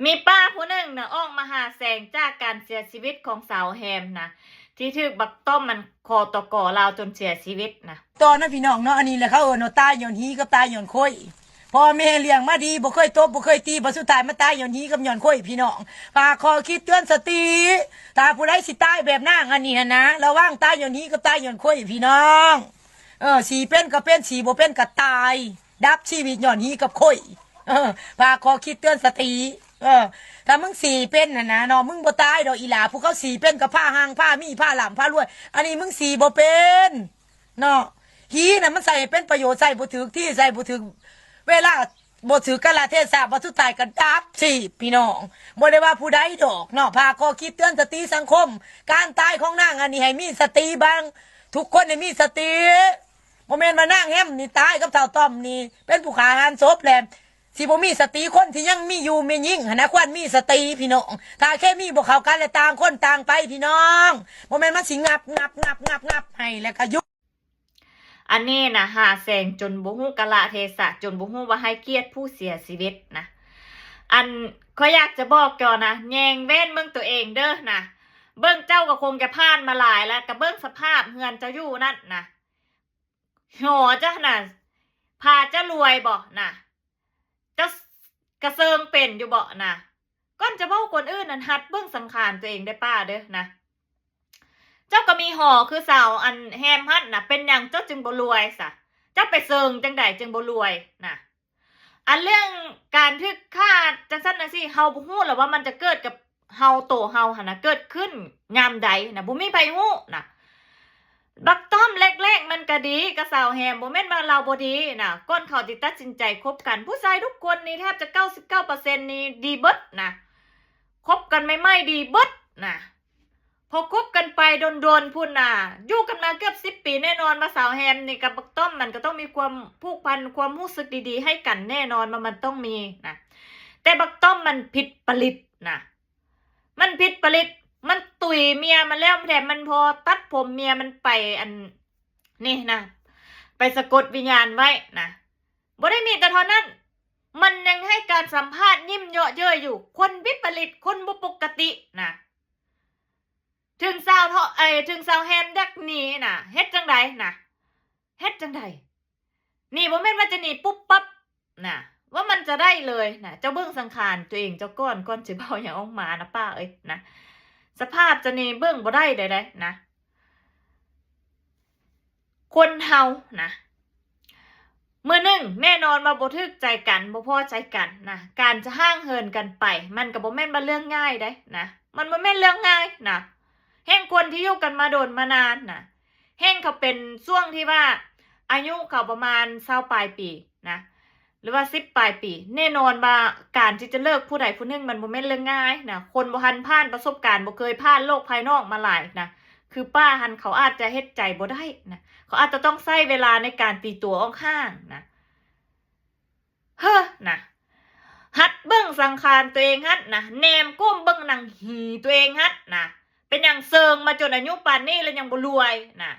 ມີປ້າຜູ້ໜຶ່ງນະ ອອກມາຫາແສງຈາກການເສຍຊີວິດຂອງສາວແຮມນະ ທີ່ຖືກບັກຕ້ອມມັນ ຄ.ຕ.ກ ລາວຈົນເສຍຊີວິດນະ. ຕໍ່ນະພີ່ນ້ອງເນາະ ອັນນີ້ແຫຼະເຂົາເອີ້ນວ່າຕາຍຍ້ອນຮີກັບຕາຍຍ້ອນໂຄ້ຍ. ພໍ່ແມ່ລ້ຽງມາດີ ບໍ່ເຄີຍຕົບ ບໍ່ເຄີຍຕີ ບັດສຸດທ້າຍມາຕາຍຍ້ອນຮີກັບຍ້ອນໂຄ້ຍພີ່ນ້ອງ. ຝາກຂໍ້ຄິດເຕືອນສະຕິ ຖ້າຜູ້ໃດຊິຕາຍແບບນາງອັນນີ້ຫັ້ນນະ ລະວັງຕາຍຍ້ອນຮີກັບຕາຍຍ້ອນໂຄ້ຍພີ່ນ້ອງ. ເອີ ຊິເປັນກໍເປັນ ຊິບໍ່ເປັນກໍຕາຍ ດັບຊີວິດຍ້ອນຮີກັບໂຄ້ຍ. ເອີ ຝາກຂໍ້ຄິດເຕືອນສະຕິ. ເອີ ຖ້າມຶງຊິເປັນຫັ້ນນະເນາະ ມຶງບໍ່ຕາຍດອກອີ່ຫຼ້າ. ຜູ້ເຂົາຊິເປັນກໍພາຮັ່ງພາມີ ພາລ່ຳພາລວຍ. ອັນນີ້ມຶງຊິບໍ່ເປັນເນາະ. ຮີນະມັນໃຊ້ໃຫ້ເປັນປະໂຫຍດ ໃຊ້ບໍ່ຖືກທີ່ ໃຊ້ບໍ່ຖືກເວລາ ບໍ່ຖືກກາລະເທສະ ບັດສຸດທ້າຍກໍດັບຊີບພີ່ນ້ອງ. ບໍ່ໄດ້ວ່າຜູ້ໃດດອກເນາະ ຝາກຂໍ້ຄິດເຕືອນສະຕິສັງຄົມ. ການຕາຍຂອງນາງອັນນີ້ໃຫ້ມີສະຕິບາງ ທຸກຄົນໃຫ້ມີສະຕິ. ບໍ່ແມ່ນວ່ານາງແຮມນີ້ຕາຍກັບທ້າວຕ້ອມນີ້ເປັນຜູ້ຂ້າຫັນສົບແຫຼະ ຊິບໍ່ມີສະຕິ. ຄົນທີ່ຍັງມີຢູ່ ແມ່ຍິງຫັ້ນນະ ຄວນມີສະຕິພີ່ນ້ອງ. ຖ້າເຄມີບໍ່ເຂົ້າກັນແລ້ວ ຕ່າງຄົນຕ່າງໄປພີ່ນ້ອງ. ບໍ່ແມ່ນມັນຊິງັບ ງັບ ງັບ ງັບ ງັບໃຫ້ແລ້ວກໍຢຸດ. ອັນນີ້ນະ ຫາແສງຈົນບໍ່ຮູ້ກາລະເທສະ ຈົນບໍ່ຮູ້ວ່າໃຫ້ກຽດຜູ້ເສຍຊີວິດນະ. ອັນ ຂ້ອຍຢາກຈະບອກເຈົ້ານະ ແຍງແວ່ນເບິ່ງຕົວເອງເດີ້ນະ. ເບິ່ງເຈົ້າກໍຄົງຈະຜ່ານມາຫຼາຍແລ້ວ ກໍເບິ່ງສະພາບເຮືອນເຈົ້າຢູ່ນັ້ນນະ. ຫໍເຈົ້າຫັ້ນນະ ພາເຈົ້າລວຍບໍ່ນະ? ເຈົ້າ ກະເຊີງເປັນຢູ່ບໍ່ນະ? ກ່ອນຈະເວົ້າຄົນອື່ນນັ້ນ ຫັດເບິ່ງສັງຂານຕົວເອງໄດ້ປ້າເດີ້ນະ. ເຈົ້າກໍມີຫໍຄືສາວອັນແຮມຫັ້ນນະ ເປັນຫຍັງເຈົ້າຈຶ່ງບໍ່ລວຍຊະ? ເຈົ້າໄປເຊີງຈັ່ງໃດຈຶ່ງບໍ່ລວຍນະ? ອັນເລື່ອງການຖືກຂ້າຈັ່ງຊັ້ນຈັ່ງຊີ້ ເຮົາບໍ່ຮູ້ລະວ່າມັນຈະເກີດກັບເຮົາ ໂຕເຮົາຫັ້ນນະ ເກີດຂຶ້ນຍາມໃດນະ ບໍ່ມີໃຜຮູ້ນະ. ບັກຕ້ອມແລກໆມັນກະດີກັບສາວແຮມ ບໍ່ແມ່ນວ່າລາວບໍ່ດີນະ. ກ່ອນເຂົາຊິຕັດສິນໃຈຄົບກັນ ຜູ້ຊາຍທຸກຄົນນີ້ແທບຈະເກົ້າສິບເກົ້າເປີເຊັນນີ້ດີເບິດນະ. ຄົບກັນໃໝ່ໆດີເບິດນະ. ພໍຄົບກັນໄປດົນໆພຸ້ນນະ ຢູ່ກັນມາເກືອບສິບປີ ແນ່ນອນວ່າສາວແຮມນີ້ກັບບັກຕ້ອມມັນກໍຕ້ອງມີຄວາມຜູກພັນ ຄວາມຮູ້ສຶກດີໆໃຫ້ກັນ ແນ່ນອນວ່າມັນຕ້ອງມີນະ. ແຕ່ບັກຕ້ອມມັນຜິດປະລິດນະ. ມັນຜິດປະລິດ ມັນຕຸຍເມຍມັນແລ້ວ ແຖມມັນພໍຕັດຜົມເມຍມັນໄປ ອັນນີ້ນະ ໄປສະກົດວິນຍານໄວ້ນະ. ບໍ່ໄດ້ມີແຕ່ເທົ່ານັ້ນ ມັນຍັງໃຫ້ການສຳພາດຍິ້ມເຍາະເຍີ້ຍຢູ່. ຄົນວິປະລິດ ຄົນບໍ່ປົກກະຕິນະ. ເຖິງສາວເທາະ ເອີ ເຖິງສາວແຮມຢາກໜີນະ ເຮັດຈັ່ງໃດນະ? ເຮັດຈັ່ງໃດ? ນີ້ບໍ່ແມ່ນວ່າຈະໜີປຸບປັບນະ ວ່າມັນຈະໄດ້ເລີຍນະ. ເຈົ້າເບິ່ງສັງຂານຕົວເອງເຈົ້າກ່ອນ ກ່ອນຊິເວົ້າຫຍັງອອກມານະປ້າເອີຍນະ. ສະພາບຈະໜີເບິ່ງບໍ່ໄດ້ໃດໆນະ. ຄົນເຮົານະ ມື້ໜຶ່ງແນ່ນອນວ່າບໍ່ຖືກໃຈກັນ ບໍ່ພໍໃຈກັນນະ ການຈະຫ່າງເຫີນກັນໄປ ມັນກໍບໍ່ແມ່ນວ່າເລື່ອງງ່າຍໃດ໋ນະ. ມັນບໍ່ແມ່ນເລື່ອງງ່າຍນະ. ແຮ່ງຄົນທີ່ຢູ່ກັນມາດົນມານານນະ ແຮ່ງເຂົາເປັນຊ່ວງທີ່ວ່າອາຍຸເຂົາປະມານຊາວປາຍປີນະ ຫຼືວ່າສິບປາຍປີ ແນ່ນອນວ່າການທີ່ຈະເລີກຜູ້ໃດຜູ້ໜຶ່ງມັນບໍ່ແມ່ນເລື່ອງງ່າຍນະ. ຄົນບໍ່ທັນຜ່ານປະສົບການ ບໍ່ເຄີຍຜ່ານໂລກພາຍນອກມາຫຼາຍນະ ຄືປ້າຫັ້ນ ເຂົາອາດຈະເຮັດໃຈບໍ່ໄດ້ນະ ເຂົາອາດຈະຕ້ອງໃຊ້ເວລາໃນການຕີຕົວອອກຫ່າງນະ. ເຮີນະ ຫັດເບິ່ງສັງຂານຕົວເອງຫັ້ນນະ ແນມກົ້ມເບິ່ງໜັງຫີຕົວເອງຫັ້ນນະ. ເປັນຫຍັງເຊິ່ງມາຈົນອາຍຸປານນີ້ແລ້ວຍັງບໍ່ລວຍນະ?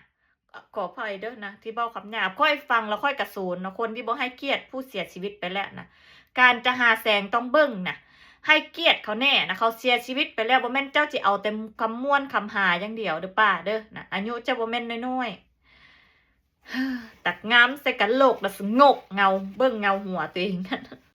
ຂໍອະໄພເດີ້ນະ ທີ່ເວົ້າຄຳຫຍາບ ຂ້ອຍຟັງແລ້ວຂ້ອຍກະສູນເນາະ ຄົນທີ່ບໍ່ໃຫ້ກຽດຜູ້ເສຍຊີວິດໄປແລ້ວນະ. ການຈະຫາແສງຕ້ອງເບິ່ງນະ ໃຫ້ກຽດເຂົາແດ່ນະ ເຂົາເສຍຊີວິດໄປແລ້ວ ບໍ່ແມ່ນເຈົ້າຊິເອົາແຕ່ຄຳມ່ວນຄຳຮາຢ່າງດຽວເດີ້ປ້າເດີ້ນະ. ອາຍຸເຈົ້າບໍ່ແມ່ນນ້ອຍໆ. ຕັກງາມໃສ່ກະໂຫຼກ ແລ້ວສະຫງົກເງົາ ເບິ່ງເງົາຫົວຕົວເອງ.